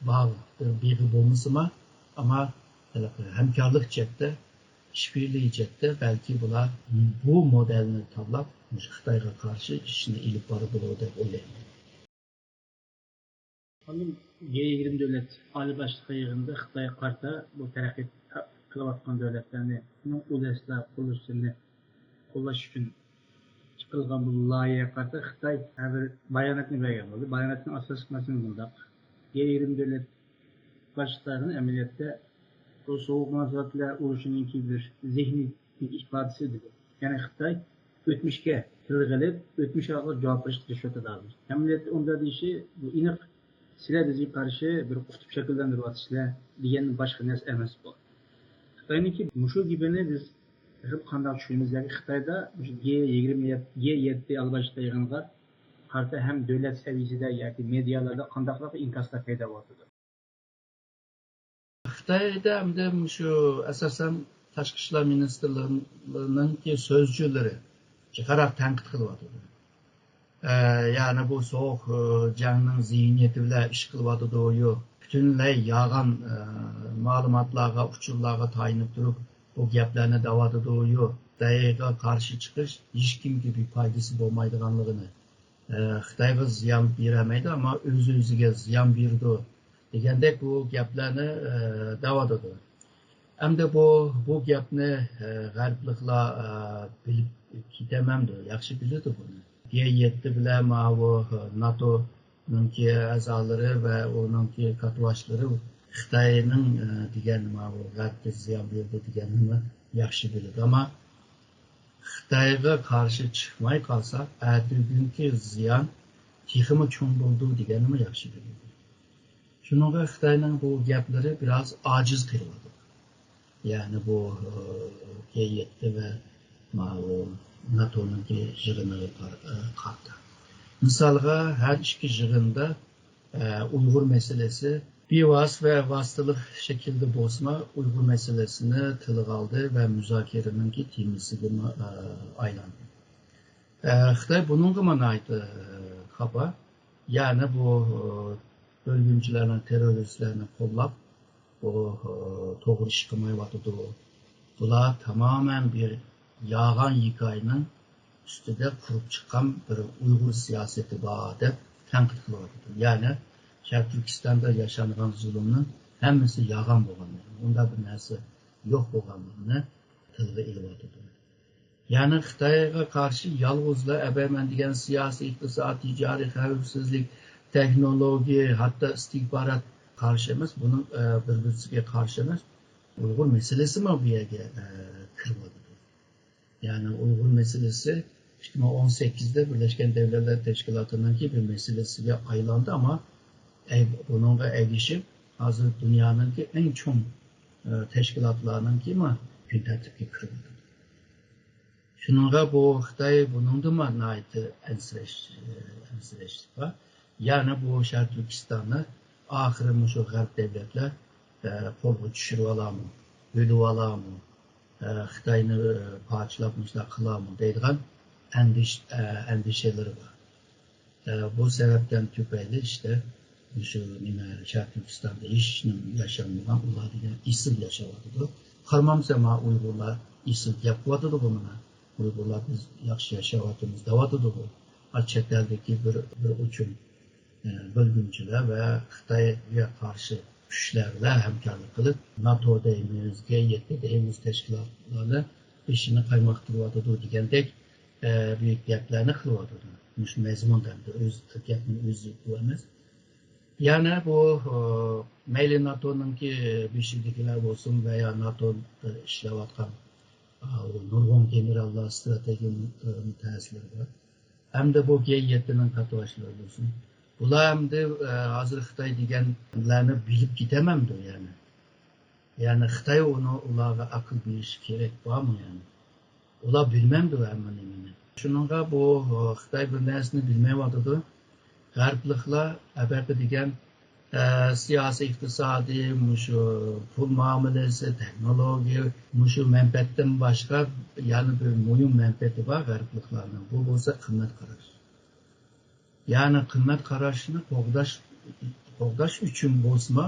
باغ، بىر بېغى بولمىسىمۇ، ئەمما ھېلىقى ھەمكارلىق جەھەتتە، ئىشبىرلىكى جەھەتتە بەلكى بۇلار بۇ مودېلنى تاللاپ، مۇشۇ خىتايغا قارشى ئىشنى ئېلىپ بارىدۇ دەپ ئويلايمەن. ئاندىن گ يىگىرمە دۆلەت ئالىي باشلىقى يىغىنىدا خىتايغا قارىتا بۇ تەرەققىي قىلىۋاتقان دۆلەتلەرنى، ئۇنىڭ ئۇ دەسلەپ قۇرۇلۇشلىرىنى قوللاش ئۈچۈن چىقىرىلغان بۇ لايىھەگە قارىتا خىتاي ھەر بىر باياناتنى بەرگەن بولدى. باياناتنىڭ ئاساسلىق مەزمۇنى مۇنداق: گ يىگىرمە دۆلەت باشلىقلارنىڭ ئەمەلىيەتتە بۇ سوغۇق مۇناسىۋەتلەر ئۇرۇشىنىڭكى بىر زېھنىي ئىپادىسى دېدى. يەنى خىتاي ئۆتمۈشكە تىلغا ئېلىپ، ئۆتمۈش ئارقىلىق جاۋاب بېرىشقا تىرىشىۋاتىدۇ ھازىر. ئەمەلىيەتتە ئۇنداق دېيىشى، بۇ ئېنىق سىلەر بىزگە قارشى بىر قۇتۇپ شەكىللەندۈرۈۋاتىسىلەر دېگەندىن باشقا نەرسە ئەمەس بۇ. خىتاينىڭكى مۇشۇ گېپىنى بىز تېخى قانداق چۈشىنىمىز؟ ياكى خىتايدا مۇشۇ گ يىگىرمە يەتتە، گ يەتتە ئالىي باشلىقلار يىغىنىغا قارىتا ھەم دۆلەت سەۋىيەسىدە ياكى مېدىيالاردا قانداقراق ئىنكاسلار پەيدا بولۇۋاتىدۇ؟ خىتايدا ئەمدى مۇشۇ ئاساسەن تاشقى ئىشلار مىنىستىرلىرىنىڭكى سۆزچىلىرى جىقراق تەنقىد قىلىۋاتىدۇ. ئە، يەنى بۇ سوغۇق، ئە، جەڭنىڭ زېھنىيىتى بىلەن ئىش قىلىۋاتىدۇ-يۇ، پۈتۈنلەي يالغان، ئە، مەلۇماتلارغا، ئۇچۇرلارغا تايىنىپ تۇرۇپ بۇ گەپلەرنى دەۋاتىدۇ-يۇ، خىتايغا قارشى چىقىش ھېچكىمگە بىر پايدىسى بولمايدىغانلىقىنى، ئە، خىتايغا زىيان بېرەلمەيدۇ، ئەمما ئۆز-ئۆزىگە زىيان بېرىدۇ دېگەندەك بۇ گەپلەرنى، ئە، دەۋاتىدۇ. ئەمدى بۇ، بۇ گەپنى، ئە، غەربلىكلار، ئە، بىلىپ كېتەمەمدۇ؟ ياخشى بىلىدۇ بۇنى. گې يەتتە بىلەن ماۋۇ، ئە، ناتونىڭكى ئەزالىرى ۋە ئۇنىڭكى كاتتىباشلىرى خىتاينىڭ، ئە، دېگەن ماۋۇ غەربكە زىيان بېرىدۇ دېگەننى ياخشى بىلىدۇ. ئەمما خىتايغا قارشى چىقماي قالساق، ئەتىگۈنكى زىيان تېخىمۇ چوڭ بولىدۇ دېگەننىمۇ ياخشى بىلىدۇ. شۇنىڭغا خىتاينىڭ بۇ گەپلىرى بىراز ئاجىز قېلىۋاتىدۇ. يەنى بۇ، ئى، گې يەتتە ۋە ماۋۇ ناتونىڭكى يىغىنىغا قار-، ئى، قارىتا. مىسالغا، ھەر ئىككى يىغىندا، ئى، ئۇيغۇر مەسىلىسى بىۋاسىتە ۋە ۋاسىتىلىق شەكىلدە بولسىمۇ، ئۇيغۇر مەسىلىسىنى تىلغا ئالدى ۋە مۇزاكىرىنىڭكى تېمىسىگىمۇ، ئى، ئايلاندى. ئى، خىتاي بۇنىڭغىمۇ ناھايىتى، ئى، خاپا. يەنى بۇ، ئى، بۆلگۈنچىلەرنى، تېررورىستلارنى قوللاپ، بۇ، ئى، توغرا ئىش قىلمايۋاتىدۇ. بۇلار تامامەن بىر يالغان ھېكايىنىڭ ئۈستىدە قۇرۇپ چىققان بىر ئۇيغۇر سىياسىتى بار دەپ تەنقىد قىلىۋاتىدۇ. يەنى شەرقىي تۈركىستاندا ياشانغان زۇلۇمنىڭ ھەممىسى يالغان بولغانلىقىنى، ئۇنداق بىر نەرسە يوق بولغانلىقىنى تىلغا ئېلىۋاتىدۇ. يەنى خىتايغا قارشى يالغۇزلا ئەبەمەن دېگەن سىياسىي، ئىقتىساد، تىجارىي، خەۋپسىزلىك، تېخنولوگىيە، ھەتتا ئىستىخبارات قارشى ئەمەس. بۇنىڭ، ئە، بىر-بىرسىگە قارشى ئەمەس. ئۇيغۇر مەسىلىسىمۇ بۇ يەرگە، ئە، كىرىۋاتىدۇ. يەنى ئۇيغۇر مەسىلىسى ئىككى مىڭ ئون سەككىزدە بىرلەشكەن دەۋلەتلەر تەشكىلاتىنىڭكى بىر مەسىلىسىگە ئايلاندى، ئەمما ئەي-، بۇنىڭغا ئەگىشىپ، ھازىر دۇنيانىڭكى ئەڭ چوڭ، ئە، تەشكىلاتلارنىڭكىمۇ كۈن تەرتىپكە كىرىۋاتىدۇ. شۇنىڭغا بۇ خىتاي بۇنىڭدىمۇ ناھايىتى ئەنسىرەش، ئەنسىرەش بار. يەنى بۇ شەرقىي تۈركىستاننى ئاخىرى مۇشۇ غەرب دەۋلەتلەر، ئە، قولغا چۈشۈرۈۋالارمۇ، بۆلۈۋالارمۇ، ئە، خىتاينى، ئە، پارچىلاپ مۇشۇنداق قىلارمۇ دەيدىغان ئەندىش-، ئە، ئەندىشىلىرى بار. ئە، بۇ سەۋەبتىن تۈپەيلى ئىشتە مۇشۇ نېمە، شەرقىي تۈركىستاندا ھېچنېمە ياشانمىغان، ئۇلار دېگەن ئېسىل ياشاۋاتىدۇ. قارىمامسەن، ما ئۇيغۇرلار ئېسىل گەپ قىلىۋاتىدۇغۇ مانا. ئۇيغۇرلار بىز ياخشى ياشاۋاتىمىز دەۋاتىدۇغۇ. ئا، چەت ئەلدىكى بىر، بىر ئوچۇم، ئە، بۆلگۈنچىلەر ۋە خىتايغا قارشى كۈچلەر بىلەن ھەمكارلىق قىلىپ، ناتو دەيمىز، گې يەتتە دەيمىز تەشكىلاتلارنى بېشىنى قايماقتۇرۇۋاتىدۇ دېگەندەك، ئە، بىر گەپلەرنى قىلىۋاتىدۇ. مۇشۇ مەزمۇندا ئەمدى ئۆز گەپنىڭ ئۆزى بۇ ئەمەس. يەنە بۇ، ئە، مەيلى ناتونىڭكى بېشىدىكىلەر بولسۇن ۋە يا ناتودا ئىشلەۋاتقان، ئە، نۇرغۇن گېنېراللار، ئىستراتېگىيە مۇ-، ئە، مۇتەخەسسىسلىرى بار. ھەمدە بۇ گې يەتتىنىڭ كاتتىباشلىرى بولسۇن. بۇلار ئەمدى، ئە، ھازىر خىتاي دېگەنلەرنى بىلىپ كېتەمەمدۇ يەنى؟ يەنى خىتاي ئۇنى، ئۇلارغا ئەقىل بېرىشى كېرەك بارمۇ يەنى؟ ئۇلار بىلمەمدۇ ھەممە نېمىنى؟ شۇنىڭغا بۇ، ئە، خىتاي بىر نەرسىنى بىلمەيۋاتىدۇ. غەربلىكلەر ئەبەقە دېگەن، ئە، سىياسىي، ئىقتىسادىي، مۇشۇ پۇل مۇئامىلىسى، تېخنولوگىيە، مۇشۇ مەنپەئەتتىن باشقا يەنە بىر مۇھىم مەنپەئەتى بار غەربلىكلارنىڭ. بۇ بولسا قىممەت قاراش. يەنى قىممەت قاراشنى قوغداش، قوغداش ئۈچۈن بولسىمۇ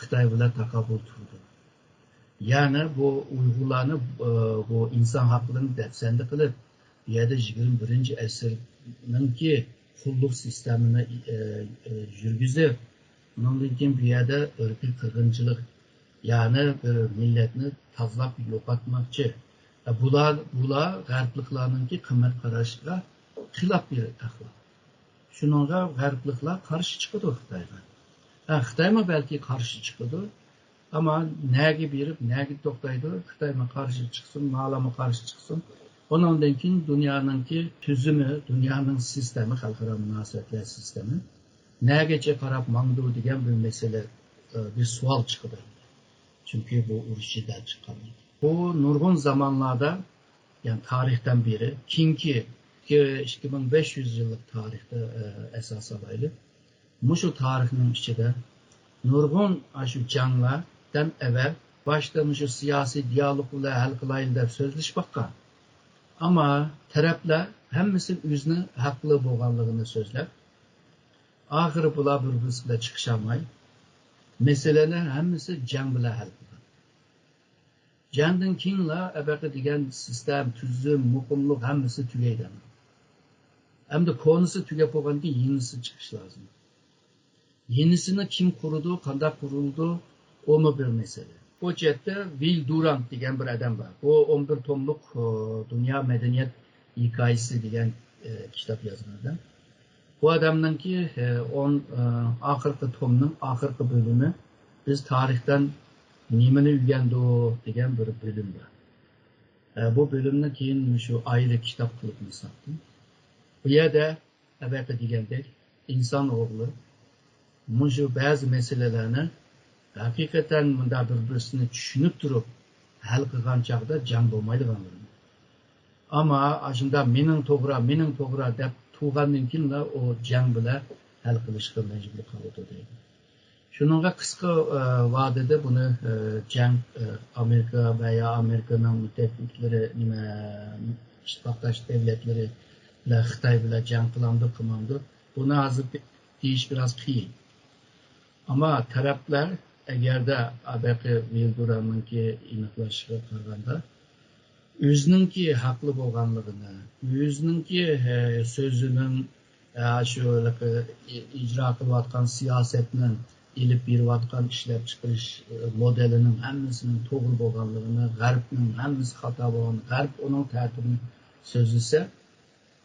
خىتاي بىلەن تاقابىل تۇرىدۇ. يەنى بۇ ئۇيغۇرلارنى، ئە، بۇ ئىنسان ھەقلىرىنى دەپسەندە قىلىپ، بۇ يەردە يىگىرمە بىرىنچى ئەسىرنىڭكى قۇللۇق سىستېمىنى، ئە، ئە، يۈرگۈزۈپ، ئۇنىڭدىن كېيىن بۇ يەردە ئىرقىي قىرغىنچىلىق، يەنى بىر مىللەتنى تازىلاپ يوقاتماقچى. ئە، بۇلار، بۇلار غەربلىكلارنىڭكى قىممەت قاراشىغا خىلاپ بىر ئەخلاق. شۇنىڭغا غەربلىكلار قارشى چىقىدۇ خىتايغا. ھە، خىتايمۇ بەلكى قارشى چىقىدۇ. ئەمما نەگە بېرىپ، نەگە توختايدۇ؟ خىتايمۇ قارشى چىقسۇن، مالامۇ قارشى چىقسۇن. ئۇنىڭدىن كېيىن دۇنيانىڭكى تۈزۈمى، دۇنيانىڭ سىستېمى، خەلقئارا مۇناسىۋەتلەر سىستېمى نەگىچە قاراپ ماڭىدۇ دېگەن بىر مەسىلە، ئە، بىر سوئال چىقىدۇ. چۈنكى بۇ ئۇرۇش جېدەل چىققان. بۇ نۇرغۇن زامانلاردا، يەنى تارىختىن بېرى، كېيىنكى ئىككى مىڭ بەش يۈز يىللىق تارىختا، ئە، ئاساس ئالايلى. مۇشۇ تارىخنىڭ ئىچىدە نۇرغۇن ئاشۇ جەڭلەردىن ئەۋەل باشتا مۇشۇ سىياسىي دىيالوگ بىلەن ھەل قىلايلى دەپ سۆزلىشىپ باققان. ئەمما تەرەپلەر ھەممىسى ئۆزىنىڭ ھەقلىق بولغانلىقىنى سۆزلەپ، ئاخىرى بۇلار بىر-بىرسى بىلەن چىقىشالماي، مەسىلىنى ھەممىسى جەڭ بىلەن ھەل قىلغان. جەڭدىن كېيىنلا ئەبەقە دېگەن سىستېم، تۈزۈم، مۇقىملىق ھەممىسى تۈگەيدۇ. ئەمدى كونىسى تۈگەپ بولغاندىن كېيىن يېڭىسى چىقىشى لازىم. يېڭىسىنى كىم قۇرىدۇ، قانداق قۇرۇلىدۇ، ئۇمۇ بىر مەسىلە. بۇ جەھەتتە ۋىل دۇرانت دېگەن بىر ئادەم بار. بۇ ئون بىر توملۇق، ئۇ، دۇنيا مەدەنىيەت ھېكايىسى دېگەن، ئە، كىتاب يازغان ئادەم. بۇ ئادەمنىڭكى، ئە، ئون، ئە، ئاخىرقى تومنىڭ ئاخىرقى بۆلۈمى بىز تارىختىن نېمىنى ئۆگەندۇق دېگەن بىر بۆلۈم بار. ئە، بۇ بۆلۈمنى كېيىن مۇشۇ ئايرى كىتاب قىلىپ ساتتىم. بۇ يەردە ئەبەقە دېگەندەك ئىنسان ئوغلى مۇشۇ بەزى مەسىلىلەرنى ھەقىقەتەن مۇنداق بىر-بىرسىنى چۈشىنىپ تۇرۇپ ھەل قىلغان چاغدا جەڭ بولمايدىغانلىقىنى. ئەمما ئاشۇنداق مېنىڭ توغرا، مېنىڭ توغرا دەپ تۇرغاندىن كېيىنلا ئۇ جەڭ بىلەن ھەل قىلىشقا مەجبۇر قالىدۇ دەيدۇ. شۇنىڭغا قىسقا، ئە، ۋادىدە بۇنى، ئە، جەڭ، ئە، ئامېرىكا ۋە يا ئامېرىكىنىڭ مۇتتەپىقلىرى، نېمە، ئىتتىپاقداش دۆلەتلىرى بىلەن خىتاي بىلەن جەڭ قىلامدۇ، قىلمامدۇ؟ بۇنى ھازىر دېيىش بىراز قىيىن. ئەمما تەرەپلەر ئەگەردە ئابەقى ۋىلدۇراننىڭكى ئېنىقلاشىغا قارىغاندا، ئۆزىنىڭكى ھەقلىق بولغانلىقىنى، ئۆزىنىڭكى، ئە، سۆزىنىڭ، ئە، شۇ ھېلىقى ئىجرا قىلىۋاتقان سىياسەتنىڭ، ئېلىپ بېرىۋاتقان ئىشلەپچىقىرىش، ئە، مودېلىنىڭ ھەممىسىنىڭ توغرا بولغانلىقىنى، غەربنىڭ ھەممىسى خاتا بولغان، غەرب ئۇنىڭ تەرىپىنى سۆزلىسە،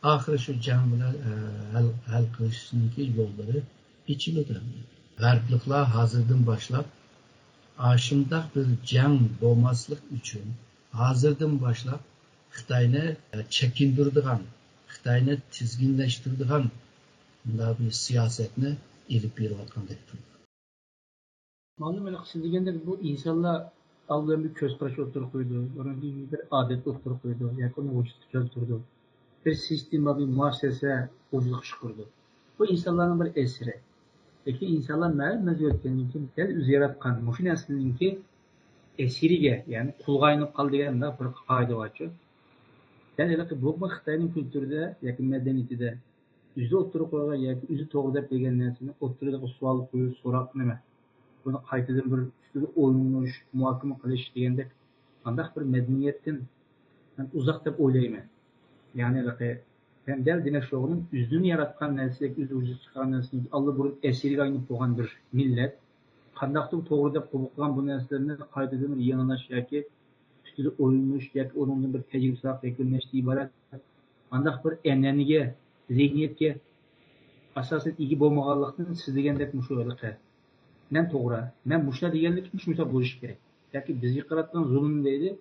ئاخىرى شۇ جەڭ بىلەن، ئە، ھەل، ھەل قىلىشنىڭكى يوللىرى ئېچىلىدۇ. غەربلىكلەر ھازىردىن باشلاپ ئاشۇنداق بىر جەڭ بولماسلىق ئۈچۈن ھازىردىن باشلاپ خىتاينى، ئە، چېكىندۈرىدىغان، خىتاينى تىزگىنلەشتۈرىدىغان مۇنداق بىر سىياسەتنى ئېلىپ بېرىۋاتقاندەك تۇرىدۇ. مانا مانا سىز دېگەندەك بۇ ئىنسانلار ئالدىن بىر كۆز قاراش ئوتتۇرىغا قويىدۇ، ئۇنىڭدىن كېيىن بىر ئادەت ئوتتۇرىغا قويىدۇ ياكى ئۇنى ۋۇجۇدقا كەلتۈرىدۇ. بىر سىستېما، بىر مۇئەسسەسە ۋۇجۇدقا چىقىرىدۇ. بۇ ئىنسانلارنىڭ بىر ئەسىرى. لېكىن ئىنسانلار مەلۇم مەزگىل ئۆتكەندىن كېيىن دەل ئۆزى ياراتقان مۇشۇ نەرسىنىڭكى ئەسىرىگە، يەنى قۇلغا ئايلىنىپ قالىدىغان مۇنداق بىر قائىدە بارچۇ. دەل ھېلىقى بۇ خىتاينىڭ كۈلتۈرىدە ياكى مەدەنىيىتىدە ئۆزى ئوتتۇرىغا قويغان ياكى ئۆزى توغرا دەپ بىلگەن نەرسىنى ئوتتۇرىغا سوئال قويۇش، سوراق نېمە؟ بۇنى قايتىدىن بىر ئۈستىدە ئويلىنىش، مۇھاكىمە قىلىش دېگەندەك قانداق بىر مەدەنىيەتتىن مەن ئۇزاق دەپ ئويلايمەن. يەنى ھېلىقى مەن دەل دېمەكچى بولغىنىم، ئۆزىنى ياراتقان نەرسە، ئۆزى ۋۇجۇدقا چىقارغان نەرسىنىڭ ئاللىبۇرۇن ئەسىرىگە ئايلىنىپ بولغان بىر مىللەت قانداقتۇر توغرا دەپ قوبۇل قىلغان بۇ نەرسىلەرنى قايتىدىن بىر يېڭىلاش ياكى ئۈستىدە ئويلىنىش ياكى ئۇنىڭدىن بىر تەجرىبە ساپ يەكۈنلەشتىن ئىبارەت قانداق بىر ئەنئەنىگە، زېھنىيەتكە ئاساسەن ئىگە بولمىغانلىقتىن سىز دېگەندەك مۇشۇ ھېلىقى مەن توغرا، مەن مۇشۇنداق دېگەنلىكىم شۇنداق بولۇشى كېرەك. ياكى بىزگە قاراتقان زۇلۇم دەيلى،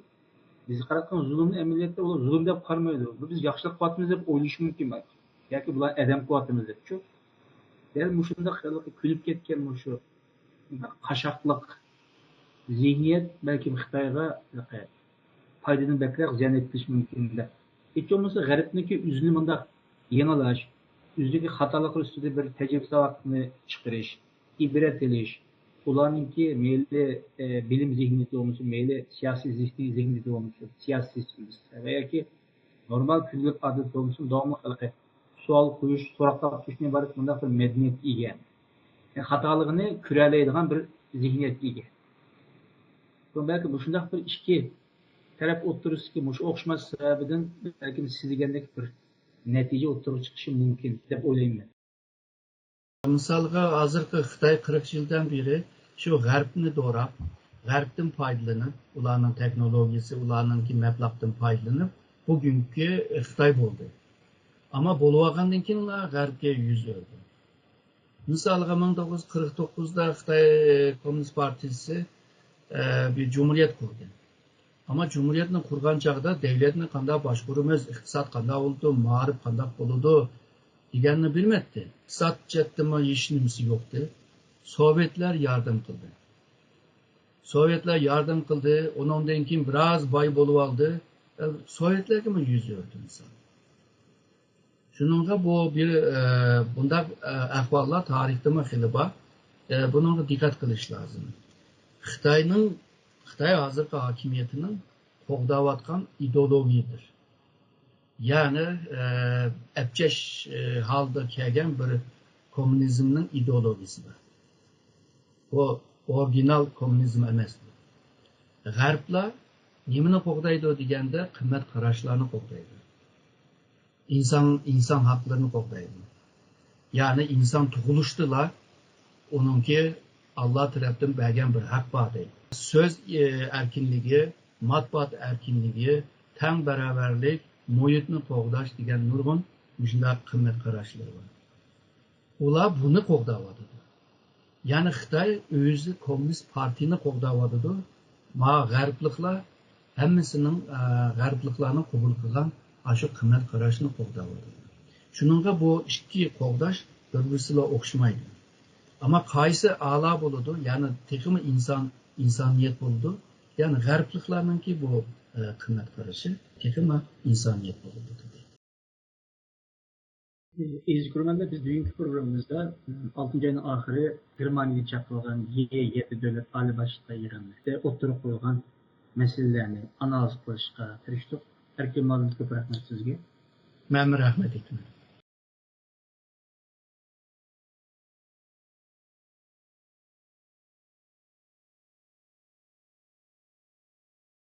بىزگە قاراتقان زۇلۇمنى ئەمەلىيەتتە ئۇلار زۇلۇم دەپ قارىمايدۇ. بۇ بىز ياخشىلىق قىلىۋاتىمىز دەپ ئويلىشى مۇمكىن بەلكى. ياكى بۇلار ئادەم قىلىۋاتىمىز دەپچۇ. دەل مۇشۇنداق ھېلىقى كۆنۈپ كەتكەن مۇشۇ قاشاقلىق زېھنىيەت بەلكىم خىتايغا پايدىدىن بەكرەك زىيان يەتكۈزۈشى مۇمكىن دەپ. ھېچ بولمىسا غەربنىڭكى ئۆزىنى مۇنداق يېڭىلاش، ئۆزىدىكى خاتالىقلار ئۈستىدە بىر تەجرىبە ساۋاقنى چىقىرىش، ئىبرەت ئېلىش، ئۇلارنىڭكى مەيلى، ئە، بىلىم زېھنىيىتى بولمىسۇن، مەيلى سىياسىي زېھنىي-، زېھنىيىتى بولمىسۇن، سىياسىي سىستېمىسى ۋە ياكى نورمال كۈندىلىك ئادەت بولمىسۇن، داۋاملىق ھېلىقى سوئال قويۇش، سوراقلار قويۇشتىن ئىبارەت مۇنداق بىر مەدەنىيەتكە ئىگە. يەنى خاتالىقىنى كۆرەلەيدىغان بىر زېھنىيەتكە ئىگە. بۇ بەلكى مۇشۇنداق بىر ئىككى تەرەپ ئوتتۇرىسىدىكى مۇشۇ ئوخشىماس سەۋەبىدىن بەلكىم سىز دېگەندەك بىر نەتىجە ئوتتۇرىغا چىقىشى مۇمكىن دەپ ئويلايمەن. مىسالغا، ھازىرقى خىتاي قىرىق يىلدىن بېرى شۇ غەربنى دوراپ، غەربتىن پايدىلىنىپ، ئۇلارنىڭ تېخنولوگىيىسى، ئۇلارنىڭكى مەبلەغدىن پايدىلىنىپ، بۈگۈنكى خىتاي بولدى. ئەمما بولۇۋالغاندىن كېيىنلا غەربكە يۈز ئۆردى. مىسالغا، مىڭ توققۇز يۈز قىرىق توققۇزدا خىتاي كوممۇنىست پارتىيىسى، ئە، بىر جۇمھۇرىيەت قۇردى. ئەمما جۇمھۇرىيەتنى قۇرغان چاغدا دۆلەتنى قانداق باشقۇرىمىز، ئىقتىساد قانداق بولىدۇ، مائارىپ قانداق بولىدۇ دېگەننى بىلمەتتى. ئىقتىساد جەھەتتىنمۇ ھېچ نېمىسى يوقتى. سوۋېتلار ياردەم قىلدى. سوۋېتلار ياردەم قىلدى. ئۇنىڭدىن كېيىن بىراز باي بولۇۋالدى. ئە، سوۋېتلارغىمۇ يۈز ئۆردى مىسال. شۇنىڭغا بۇ بىر، ئە، بۇنداق، ئە، ئەھۋاللار تارىختىمۇ خېلى بار. ئە، بۇنىڭغا دىققەت قىلىش لازىم. خىتاينىڭ، خىتاي ھازىرقى ھاكىمىيىتىنىڭ قوغداۋاتقان ئىدېئولوگىيىدۇر. يەنى، ئە، ئەپچەش، ئە، ھالدا كەلگەن بىر كوممۇنىزمنىڭ ئىدېئولوگىيىسى بار. بۇ ئورىگىنال كوممۇنىزم ئەمەس. غەربلەر نېمىنى قوغدايدۇ دېگەندە، قىممەت قاراشلارنى قوغدايدۇ. ئىنسان، ئىنسان ھەقلىرىنى قوغدايدۇ. يەنى ئىنسان تۇغۇلۇشتىلا ئۇنىڭكى ئاللا تەرەپتىن بەرگەن بىر ھەق بار دەيدۇ. سۆز، ئە، ئەركىنلىكى، مەتبۇئات ئەركىنلىكى، تەڭ باراۋەرلىك، مۇھىتنى قوغداش دېگەن نۇرغۇن مۇشۇنداق قىممەت قاراشلىرى بار. ئۇلار بۇنى قوغداۋاتىدۇ. يەنى خىتاي ئۆزى كوممۇنىست پارتىيىنى قوغداۋاتىدۇ. ما غەربلىقلار ھەممىسىنىڭ، ئە، غەربلىقلارنىڭ قوبۇل قىلغان ئاشۇ قىممەت قاراشنى قوغداۋاتىدۇ. شۇنىڭغا بۇ ئىككى قوغداش بىر-بىرسىلا ئوخشىمايدۇ. ئەمما قايسى ئەلا بولىدۇ، يەنى تېخىمۇ ئىنسان، ئىنسانىيەت بولىدۇ، يەنى غەربلىكلارنىڭكى بۇ، ئە، قىممەت قارىشى تېخىمۇ ئىنسانىيەت بولىدۇ دېدى. ئەزىز كۆرۈرمەنلەر، بىز بۈگۈنكى پروگراممىمىزدا ئالتىنچى ئاينىڭ ئاخىرى گېرمانىيەدە چاقىرىلغان يې يەتتە دۆلەت ئالىي باشلىقلار يىغىنىدا ئوتتۇرىغا قويۇلغان مەسىلىلەرنى ئانالىز قىلىشقا تىرىشتۇق. ئەركىن مۇئەللىم، كۆپ رەھمەت سىزگە. مەنمۇ رەھمەت ئېيتىمەن.